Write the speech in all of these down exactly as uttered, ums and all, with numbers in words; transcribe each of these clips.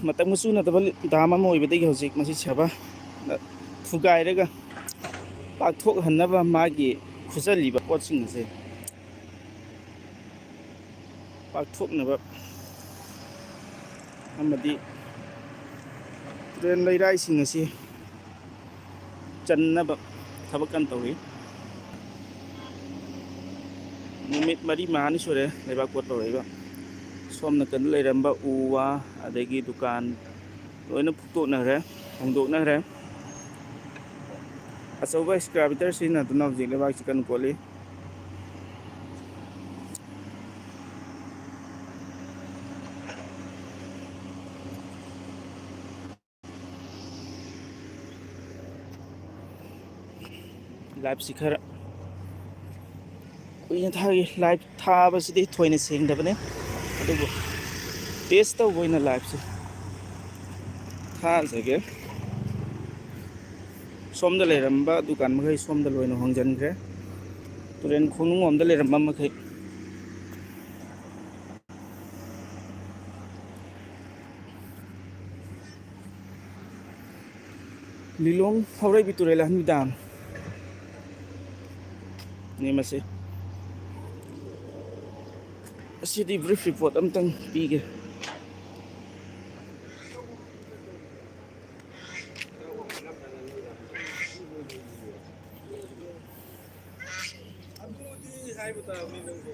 ꯃꯇꯝꯒ ꯆꯨꯅꯗꯕ ꯗꯥꯝ ꯑꯃ ꯑꯣꯏꯕꯗꯒꯤ ꯍꯧꯖꯤꯛ ꯃꯁꯤ ꯁꯦꯕꯥ ꯊꯨꯒꯥꯏꯔꯒ ꯄꯥꯛꯊꯣꯛꯍꯟꯅꯕ ꯃꯥꯒꯤ ꯈꯨꯠꯆꯜꯂꯤꯕ ꯄꯣꯠꯁꯤꯡ ꯑꯁꯦ ꯄꯥꯛꯊꯣꯛꯅꯕ ꯑꯃꯗꯤ ꯇꯨꯔꯦꯜ ꯂꯩꯔꯥꯏꯁꯤꯡ ꯑꯁꯤ ꯆꯟꯅꯕ ꯊꯕꯛ ꯀꯟꯅ ꯇꯧꯔꯤ꯫ ꯅꯨꯃꯤꯠ ꯃꯔꯤ ꯃꯉꯥꯅꯤ ꯁꯨꯔꯦ ꯂꯩꯕꯥꯛ ꯄꯣꯠ ꯇꯧꯔꯛꯏꯕ꯫ ꯁꯣꯝ ꯅꯥꯀꯟꯗ ꯂꯩꯔꯝꯕ ꯎ ꯋꯥ, ꯑꯗꯒꯤ ꯗꯨꯀꯥꯟ ꯂꯣꯏꯅ ꯐꯨꯛꯇꯣꯛꯅꯈ꯭ꯔꯦ, ꯍꯣꯡꯗꯣꯛꯅꯈ꯭ꯔꯦ꯫ ꯑꯆꯧꯕ excavator ꯁꯤꯖꯤꯟꯅꯗꯨꯅ ꯍꯧꯖꯤꯛ ꯂꯩꯕꯥꯛꯁꯤ ꯀꯟꯅ ꯀꯣꯠꯂꯤ꯫ Live ꯁꯤ ꯈꯔ ꯀꯨꯏꯅ ꯊꯥꯒꯦ꯫ Live ꯊꯥꯕꯁꯤꯗꯤ ꯊꯣꯏꯅ ꯁꯦꯡꯗꯕꯅꯦ, ꯑꯗꯨꯕꯨ test ꯇꯧꯕ ꯑꯣꯏꯅ live ꯁꯦ ꯊꯥꯖꯒꯦ꯫ ꯁꯣꯝꯗ ꯂꯩꯔꯝꯕ ꯗꯨꯀꯥꯟ ꯃꯈꯩ ꯁꯣꯝꯗ ꯂꯣꯏꯅ ꯍꯣꯡꯖꯤꯟꯈ꯭ꯔꯦ꯫ ꯇꯨꯔꯦꯟ ꯈꯣꯡꯅꯨꯡ ꯑꯃꯗ ꯂꯩꯔꯝꯕ ꯃꯈꯩ꯫ ꯂꯤꯂꯣꯡ ꯍꯧꯔꯩꯕꯤ ꯇꯨꯔꯦꯜ ꯑꯍꯟꯕꯤ dam ꯅꯤ ꯃꯁꯤ꯫ ꯑꯁꯤꯗꯤ brief report ꯑꯝꯇꯪ ꯄꯤꯒꯦ꯫ ꯑꯗꯨꯗꯤ ꯍꯥꯏꯕ ꯇꯥꯕꯅꯤ ꯅꯪꯁꯨ꯫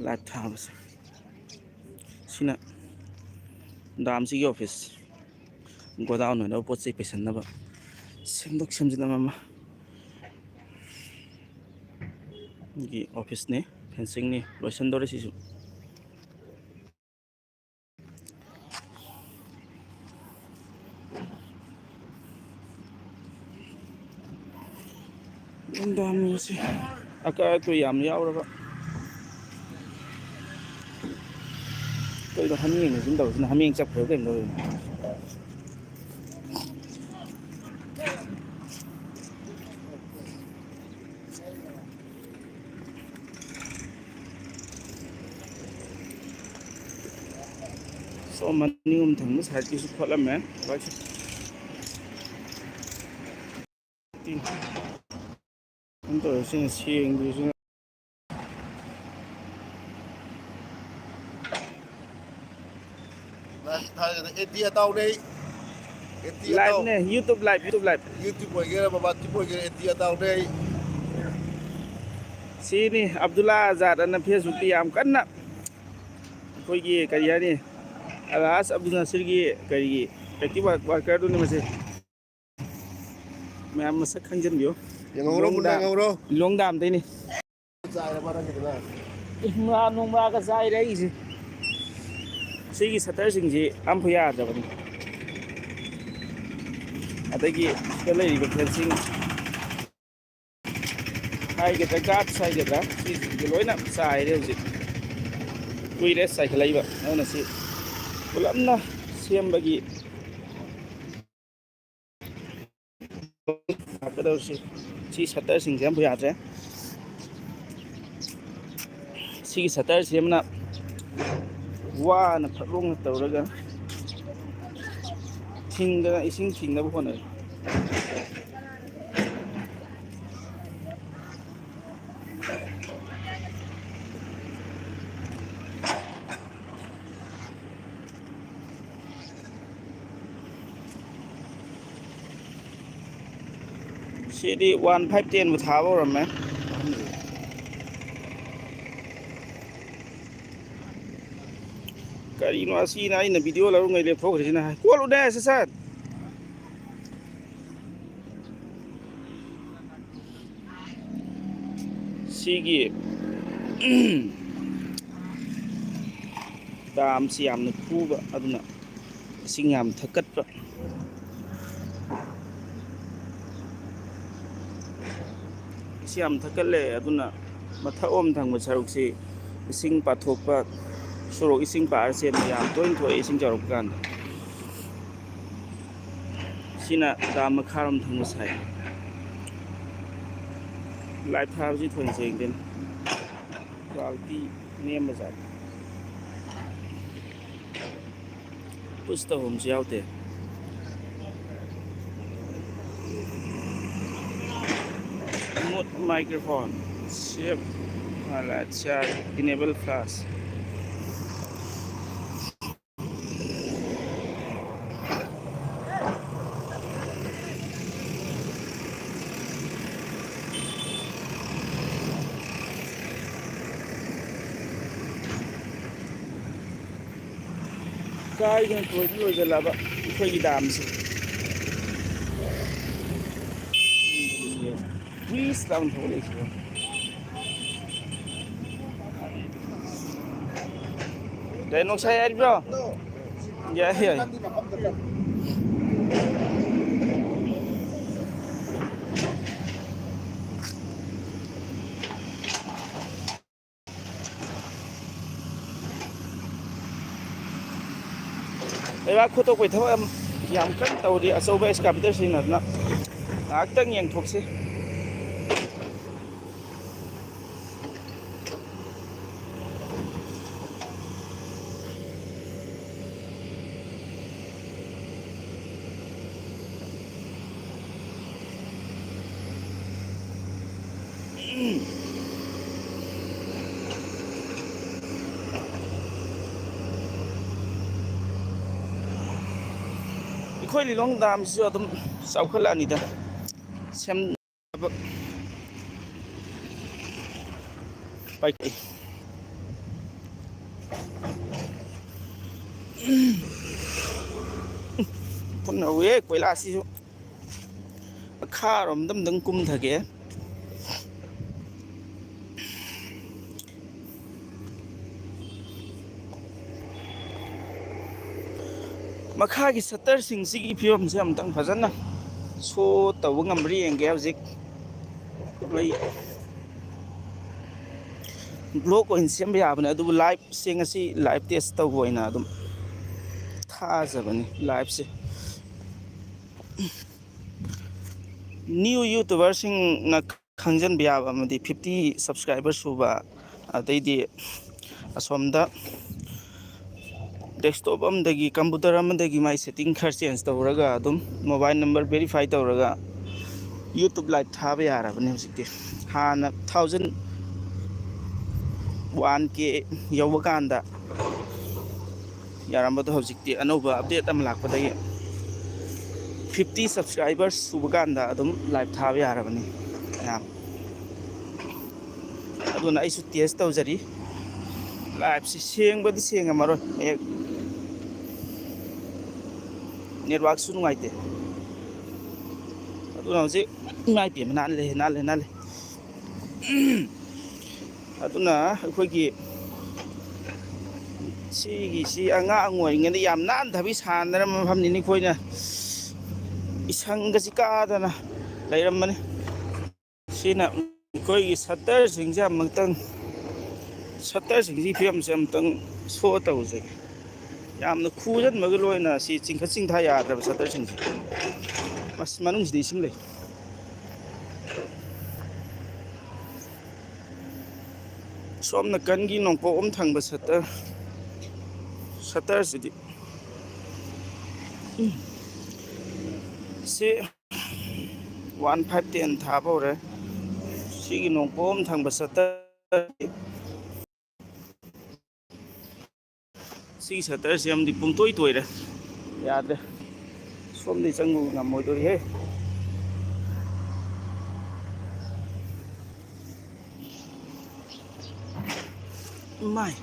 Live ꯊꯥꯕꯁꯦ꯫ ꯁꯤꯅ dam ꯁꯤꯒꯤ office꯫ Godown ꯑꯣꯏꯅꯕ ꯄꯣꯠ ꯆꯩ ꯄꯩꯁꯟꯅꯕ ꯁꯦꯝꯗꯣꯛ ꯁꯦꯝꯖꯤꯟ ꯑꯃ ꯑꯃ ꯒꯤ office ꯅꯤ, fencing ꯅꯤ, ꯂꯣꯏꯁꯟꯗꯧꯔꯦ ꯁꯤꯁꯨ꯫ Dam ꯁꯤ ꯑꯀꯥꯏ ꯑꯇꯣꯏ ꯌꯥꯝ ꯌꯥꯎꯔꯕ꯫ ꯀꯩꯅꯣ ꯍꯥꯃꯦꯡꯅ ꯁꯨꯝ ꯇꯧꯔꯤꯁꯤꯅ? ꯍꯥꯃꯦꯡ ꯆꯠꯈ꯭ꯔꯕ ꯀꯩꯅꯣ ꯇꯧꯔꯤꯅꯣ? ꯁꯣꯝ ꯃꯅꯤꯡꯂꯣꯝ ꯊꯪꯕ ꯁꯥꯏꯠꯀꯤꯁꯨ ꯈꯣꯠꯂꯝꯃꯦ꯫ ꯁꯨꯝ ꯇꯧꯔꯁꯤꯅ ꯁꯦꯡꯗ꯭ꯔꯤꯁꯤꯅ꯫ ꯑꯦꯟꯇꯤ ꯑꯇꯥꯎꯅꯦ ꯑꯩ꯫ ꯑꯦꯟꯇꯤ ꯑꯇꯥꯎ꯫ Live ꯅꯦ, YouTube live, YouTube live꯫ YouTube ꯑꯣꯏꯒꯦꯔꯥ, ꯃꯃꯥ ꯇꯤꯞ ꯑꯣꯏꯒꯦꯔꯥ, ꯑꯦꯟꯇꯤ ꯑꯇꯥꯎꯅꯦ ꯑꯩ꯫ ꯁꯤꯅꯤ ꯑꯕꯗꯨꯜꯂꯥ ꯑꯖꯥꯗ ꯑꯅ Facebook ꯇ ꯌꯥꯝ ꯀꯟꯅ ꯑꯩꯈꯣꯏꯒꯤ ꯀꯔꯤ ꯍꯥꯏꯅꯤ, ꯑꯜꯍꯥꯖ ꯑꯕꯗꯨꯜ ꯅꯥꯁꯤꯔꯒꯤ ꯀꯔꯤꯒꯤ active worker ꯗꯨꯅꯤ ꯃꯁꯦ꯫ ꯃꯌꯥꯝ ꯃꯁꯛ ꯈꯪꯖꯤꯟꯕꯤꯌꯨ꯫ ꯌꯦꯡꯍꯧꯔꯣ, ꯃꯨꯟꯅ ꯂꯣꯡꯗꯥꯝ-, ꯌꯦꯡꯍꯧꯔꯣ꯫ ꯂꯣꯡꯗꯥꯝꯗꯩꯅꯤ꯫ ꯆꯥꯏꯔꯕ ꯅꯪꯒꯤꯗꯨꯅ? ꯏꯃꯥ ꯅꯣꯡꯃꯥꯒ ꯆꯥꯏꯔꯦ ꯑꯩꯒꯤꯁꯦ꯫ ꯁꯤꯒꯤ shutter ꯁꯤꯡꯁꯤ ꯑꯝꯐꯥꯎ ꯌꯥꯗ꯭ꯔꯕꯅꯤ꯫ ꯑꯗꯒꯤ ꯁꯤꯗ ꯂꯩꯔꯤꯕ fencing ꯍꯥꯏꯒꯗ꯭ꯔꯥ, guards ꯍꯥꯏꯒꯗ꯭ꯔꯥ, ꯁꯤꯁꯤꯡꯁꯦ ꯂꯣꯏꯅ ꯆꯥꯏꯔꯦ ꯍꯧꯖꯤꯛ꯫ ꯀꯨꯏꯔꯦ ꯆꯥꯏꯈꯠꯂꯛꯏꯕ꯫ ꯑꯗꯨꯅ ꯁꯤ ꯄꯨꯂꯞꯅ ꯁꯦꯝꯕꯒꯤ ꯂꯥꯛꯀꯗꯧꯔꯤꯁꯤ꯫ ꯁꯤ shutter ꯁꯤꯡꯁꯦ ꯑꯝꯐꯥꯎ ꯌꯥꯗ꯭ꯔꯦ꯫ ꯁꯤꯒꯤ shutter ꯁꯦꯝꯕꯅ ꯋꯥꯅ ꯐꯛꯂꯣꯡꯅ ꯇꯧꯔꯒ ꯊꯤꯡꯗꯅ, ꯏꯁꯤꯡ ꯊꯤꯡꯅꯕ ꯍꯣꯠꯅꯔꯤ꯫ ꯁꯤꯗꯤ one five ten ꯕꯨ ꯊꯥꯕ ꯍꯧꯔꯝꯃꯦ꯫ ꯀꯔꯤꯅꯣ ꯑꯁꯤꯅ ꯑꯩꯅ video ꯂꯧꯔꯤꯉꯩ ꯂꯦꯞꯊꯣꯛꯈ꯭ꯔꯤꯁꯤꯅ? ꯍꯥꯏ, ꯀꯣꯠꯂꯨꯅꯦ ꯁꯠ ꯁꯠ꯫ ꯁꯤꯒꯤ dam ꯁꯤ ꯌꯥꯝꯅ ꯈꯨꯕ, ꯑꯗꯨꯅ ꯏꯁꯤꯡ ꯌꯥꯝ ꯊꯛꯀꯠꯄ꯫ ꯏꯁꯤꯡ ꯌꯥꯝ ꯊꯛꯀꯠꯂꯦ, ꯑꯗꯨꯅ ꯃꯊꯛꯂꯣꯝ ꯊꯪꯕ ꯁꯔꯨꯛꯁꯤ ꯏꯁꯤꯡ ꯄꯥꯊꯣꯛꯄ, ꯁꯣꯔꯣꯛ ꯏꯁꯤꯡ ꯄꯥꯔ ꯆꯦꯟꯕ ꯌꯥꯝ ꯇꯣꯏꯅ ꯊꯣꯛꯑꯦ ꯏꯁꯤꯡ ꯆꯥꯎꯔꯛꯄ ꯀꯥꯟꯗ꯫ ꯁꯤꯅ ꯗꯥꯝ ꯃꯈꯥꯔꯣꯝ ꯊꯪꯕ ꯁꯥꯏꯠ꯫ ꯂꯥꯏꯠ ꯊꯥꯕꯁꯤ ꯊꯣꯏꯅ ꯁꯦꯡꯗꯦꯅꯦ꯫ ꯀ꯭ꯋꯥꯂꯤꯇꯤ ꯅꯦꯝꯕ ꯖꯥꯠꯅꯤ꯫ ꯄꯨꯁ ꯇꯧꯐꯝꯁꯨ ꯌꯥꯎꯗꯦ꯫ Mute microphone, save, uh, let's share, enable flash. ꯀꯥꯏꯗꯅ ꯊꯣꯏꯅ ꯂꯣꯏꯁꯤꯜꯂꯕ ꯑꯩꯈꯣꯏꯒꯤ ꯗꯥꯝꯁꯦ꯫ ꯄ꯭ꯂꯤꯁ ꯂꯥꯎꯅ ꯊꯣꯛꯂꯛꯏꯁꯤꯕꯣ꯫ ꯀꯩ ꯅꯨꯡꯁꯥ ꯌꯥꯏꯔꯤꯕ꯭ꯔꯣ? ꯌꯥꯏ, ꯌꯥꯏ꯫ ꯂꯩꯕꯥꯛ ꯈꯣꯠꯇꯣꯛꯄꯩ ꯊꯕꯛ ꯌꯥꯝ, ꯌꯥꯝ ꯀꯟꯅ ꯇꯧꯔꯤ꯫ ꯑꯆꯧꯕ excavator ꯁꯤꯖꯤꯟꯅꯗꯅ ꯉꯥꯏꯍꯥꯛꯇꯪ ꯌꯦꯡꯊꯣꯛꯁꯤ꯫ ꯑꯩꯈꯣꯏ ꯂꯤꯂꯣꯡ ꯗꯥꯝꯁꯤꯁꯨ ꯑꯗꯨꯝ ꯆꯥꯎꯈꯠꯂꯛꯑꯅꯤꯗ꯫ ꯁꯦꯝ-, ꯄꯥꯏ-, ꯄꯨꯟꯅ ꯍꯧꯋꯦ ꯀꯣꯏꯂꯥꯁꯤꯁꯨ꯫ ꯃꯈꯥꯔꯣꯝꯗ ꯑꯝꯇꯪ ꯀꯨꯝꯊꯒꯦ꯫ ꯃꯈꯥꯒꯤ ꯁꯠꯇꯔꯁꯤꯡꯁꯤꯒꯤ ꯐꯤꯕꯝꯁꯦ ꯑꯝꯇꯪ ꯐꯖꯅ ꯁꯣ ꯇꯧꯕ ꯉꯝꯕ꯭ꯔꯥ ꯌꯦꯡꯒꯦ꯫ ꯍꯧꯖꯤꯛ ꯃꯩ ꯕ꯭ꯂꯣꯛ ꯑꯣꯏꯅ ꯁꯦꯝꯕ ꯌꯥꯕꯅꯦ, ꯑꯗꯨꯕꯨ ꯂꯥꯏꯞꯁꯦ ꯉꯁꯤ ꯂꯥꯏꯞ ꯇꯦꯁ ꯇꯧꯕ ꯑꯣꯏꯅ ꯑꯗꯨꯝ ꯊꯥꯖꯕꯅꯤ꯫ ꯂꯥꯏꯞꯁꯦ ꯅ꯭ꯌꯨ ꯌꯨꯇꯨꯕꯔꯁꯤꯡꯅ ꯈꯪꯖꯤꯟꯕ ꯌꯥꯕ ꯑꯃꯗꯤ ꯐꯤꯐꯇꯤ ꯁꯕꯁꯀ꯭ꯔꯥꯏꯕꯔ ꯁꯨꯕ, ꯑꯗꯩꯗꯤ ꯑꯁꯣꯝꯗ ꯗꯦꯁꯛꯇꯣꯞ ꯑꯃꯗꯒꯤ, ꯀꯝꯄ꯭ꯌꯨꯇꯔ ꯑꯃꯗꯒꯤ ꯃꯥꯏ ꯁꯦꯠꯇꯤꯡ ꯈꯔ ꯆꯦꯟꯖ ꯇꯧꯔꯒ ꯑꯗꯨꯝ ꯃꯣꯕꯥꯏꯜ ꯅꯝꯕꯔ ꯚꯦꯔꯤꯐꯥꯏ ꯇꯧꯔꯒ ꯌꯨꯇꯨꯕ ꯂꯥꯏꯞ ꯊꯥꯕ ꯌꯥꯔꯕꯅꯤ ꯍꯧꯖꯤꯛꯇꯤ꯫ ꯍꯥꯟꯅ ꯊꯥꯎꯖꯟ ꯋꯥꯟ ꯀꯦ ꯌꯧꯕ ꯀꯥꯟꯗ ꯌꯥꯔꯝꯕꯗꯣ ꯍꯧꯖꯤꯛꯇꯤ ꯑꯅꯧꯕ ꯑꯞꯗꯦꯠ ꯑꯃ ꯂꯥꯛꯄꯗꯒꯤ ꯐꯤꯐꯇꯤ ꯁꯕꯁꯀ꯭ꯔꯥꯏꯕꯔꯁ ꯁꯨꯕ ꯀꯥꯟꯗ ꯑꯗꯨꯝ ꯂꯥꯏꯞ ꯊꯥꯕ ꯌꯥꯔꯕꯅꯤ ꯃꯌꯥꯝ꯫ ꯑꯗꯨꯅ ꯑꯩꯁꯨ ꯇꯦꯁ ꯇꯧꯖꯔꯤ꯫ ꯂꯥꯏꯞꯁꯤ ꯁꯦꯡꯕꯗꯤ ꯁꯦꯡꯉꯝꯃꯔꯣꯏ, ꯃꯌꯦꯛ, ꯅꯦꯠꯋꯥꯛꯁꯨ ꯅꯨꯡꯉꯥꯏꯇꯦ꯫ ꯑꯗꯨꯅ ꯍꯧꯖꯤꯛ ꯏꯃꯥ ꯏꯄꯦꯝꯃ ꯅꯥꯜꯂꯦ, ꯅꯥꯜꯂꯦ, ꯅꯥꯜꯂꯦ꯫ ꯑꯗꯨꯅ ꯑꯩꯈꯣꯏꯒꯤ ꯁꯤꯒꯤꯁꯤ ꯑꯉꯥꯡ ꯑꯣꯏꯔꯤꯉꯩꯗ ꯌꯥꯝ ꯅꯥꯟꯊꯕꯤ ꯁꯥꯟꯅꯔꯝꯕ ꯃꯐꯝꯅꯤꯅ ꯑꯩꯈꯣꯏꯅ ꯏꯁꯪꯒꯁꯤ ꯀꯥꯗꯅ ꯂꯩꯔꯝꯕꯅꯤ꯫ ꯁꯤꯅ ꯑꯩꯈꯣꯏꯒꯤ ꯁꯠꯇꯔꯁꯤꯡꯁꯦ ꯑꯃꯨꯛꯇꯪ, ꯁꯠꯇꯔꯁꯤꯡꯁꯤꯒꯤ ꯐꯤꯕꯝꯁꯦ ꯑꯃꯨꯛꯇꯪ ꯁꯣ ꯇꯧꯖꯒꯦ꯫ ꯌꯥꯝꯅ ꯈꯨꯖꯟꯕꯒ ꯂꯣꯏꯅ ꯁꯤ ꯆꯤꯡꯈꯠ ꯆꯤꯡꯊ ꯌꯥꯗ꯭ꯔꯕ ꯁꯠꯇꯔꯁꯤꯡꯁꯦ꯫ ꯑꯁ, ꯃꯅꯨꯡꯁꯤꯗ ꯏꯁꯤꯡ ꯂꯩ꯫ ꯁꯣꯝ ꯅꯥꯀꯟꯒꯤ ꯅꯣꯡꯄꯣꯛ ꯑꯃ ꯊꯪꯕ ꯁꯠꯇꯔ, ꯁꯠꯇꯔꯁꯤꯗꯤ, ꯎꯝ, ꯁꯤ ꯋꯥꯟ ꯐꯥꯏꯚ ꯇꯦꯟ ꯊꯥꯕ ꯍꯧꯔꯦ꯫ ꯁꯤꯒꯤ ꯅꯣꯡꯄꯣꯛ ꯑꯃ ꯊꯪꯕ ꯁꯠꯇꯔ, ꯁꯤꯒꯤ ꯁꯠꯇꯔꯁꯤ ꯑꯃꯗꯤ ꯄꯨꯡꯇꯣꯏ ꯇꯣꯏꯔꯦ, ꯌꯥꯗ꯭ꯔꯦ꯫ ꯁꯣꯝꯗꯤ ꯆꯪꯕ ꯉꯝꯃꯣꯏꯗꯣꯔꯤꯍꯦ꯫ ꯃꯥꯏ꯫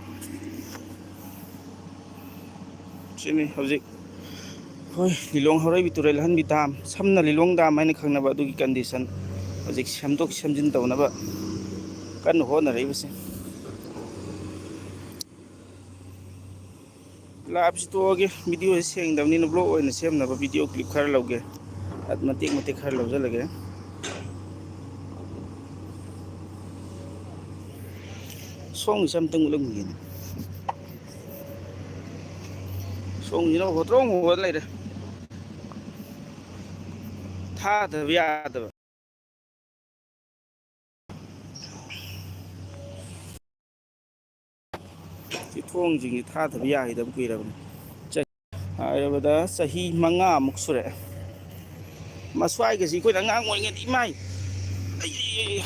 ꯁꯤꯅꯤ ꯍꯧꯖꯤꯛ ꯑꯩꯈꯣꯏ ꯂꯤꯂꯣꯡ ꯍꯧꯔꯩꯕꯤ ꯇꯨꯔꯦꯜ ꯑꯍꯟꯕꯤ ꯗꯥꯝ, ꯁꯝꯅ ꯂꯤꯂꯣꯡ ꯗꯥꯝ ꯍꯥꯏꯅ ꯈꯪꯅꯕ, ꯑꯗꯨꯒꯤ ꯀꯟꯗꯤꯁꯟ ꯍꯧꯖꯤꯛ ꯁꯦꯝꯗꯣꯛ ꯁꯦꯝꯖꯤꯟ ꯇꯧꯅꯕ ꯀꯟꯅ ꯍꯣꯠꯅꯔꯛꯏꯕꯁꯦ꯫ ꯂꯥꯏꯞꯁꯤ ꯇꯣꯛꯑꯒꯦ, ꯚꯤꯗꯤꯑꯣꯁꯤ ꯁꯦꯡꯗꯕꯅꯤꯅ ꯕ꯭ꯂꯣꯛ ꯑꯣꯏꯅ ꯁꯦꯝꯅꯕ ꯚꯤꯗꯤꯑꯣ ꯀ꯭ꯂꯤꯞ ꯈꯔ ꯂꯧꯒꯦ, ꯃꯇꯦꯛ ꯃꯇꯦꯛ ꯈꯔ ꯂꯧꯖꯜꯂꯒꯦ꯫ ꯁꯣꯝꯒꯤꯁꯦ ꯑꯝꯇꯪ ꯎꯠꯂꯝꯒꯦꯅꯦ꯫ ꯁꯣꯝꯒꯤꯁꯤꯅ ꯍꯣꯇ꯭ꯔꯣꯡ ꯍꯣꯕ ꯂꯩꯔꯦ꯫ ꯊꯥꯗꯕ ꯌꯥꯗꯕ꯫ ꯁꯤ ꯊꯣꯡꯁꯤꯡꯁꯤ ꯊꯥꯗꯕ ꯌꯥꯈꯤꯗꯕ ꯀꯨꯏꯔꯕꯅꯤ꯫ ꯍꯥꯏꯔꯕꯗ ꯆꯍꯤ ꯃꯉꯥꯃꯨꯛ ꯁꯨꯔꯛꯑꯦ꯫ ꯃꯁ꯭ꯋꯥꯏꯒꯁꯤ ꯑꯩꯈꯣꯏꯅ ꯑꯉꯥꯡ ꯑꯣꯏꯔꯤꯉꯩꯗ ꯏꯃꯥꯏ, ꯑꯩ, ꯑꯩ, ꯑꯩ,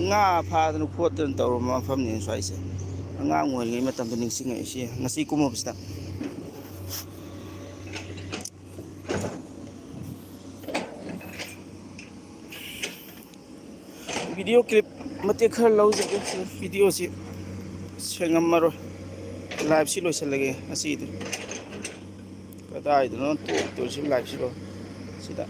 ꯉꯥ ꯐꯥꯗꯅ ꯈꯣꯠꯇꯅ ꯇꯧꯔꯝꯕ ꯃꯐꯝꯅꯤ ꯁ꯭ꯋꯥꯏꯁꯦ꯫ ꯑꯉꯥꯡ ꯑꯣꯏꯔꯤꯉꯩ ꯃꯇꯝꯗ ꯅꯤꯡꯁꯤꯡꯉꯛꯏꯁꯦ ꯉꯁꯤ ꯀꯨꯝꯃꯨꯕꯁꯤꯗ꯫ ꯚꯤꯗꯤꯑꯣ ꯀ꯭ꯂꯤꯞ ꯃꯇꯦꯛ ꯈꯔ ꯂꯧꯖꯒꯦ꯫ ꯚꯤꯗꯤꯑꯣꯁꯤ ꯁꯦꯡꯉꯝꯃꯔꯣꯏ꯫ ꯂꯥꯏꯞꯁꯤ ꯂꯣꯏꯁꯤꯜꯂꯒꯦ ꯉꯁꯤꯗꯤ꯫ ꯀꯗꯥꯏꯗꯅꯣ ꯇꯣꯛꯇꯣꯏꯁꯤ ꯂꯥꯏꯞꯁꯤꯕꯣ? ꯁꯤꯗ꯫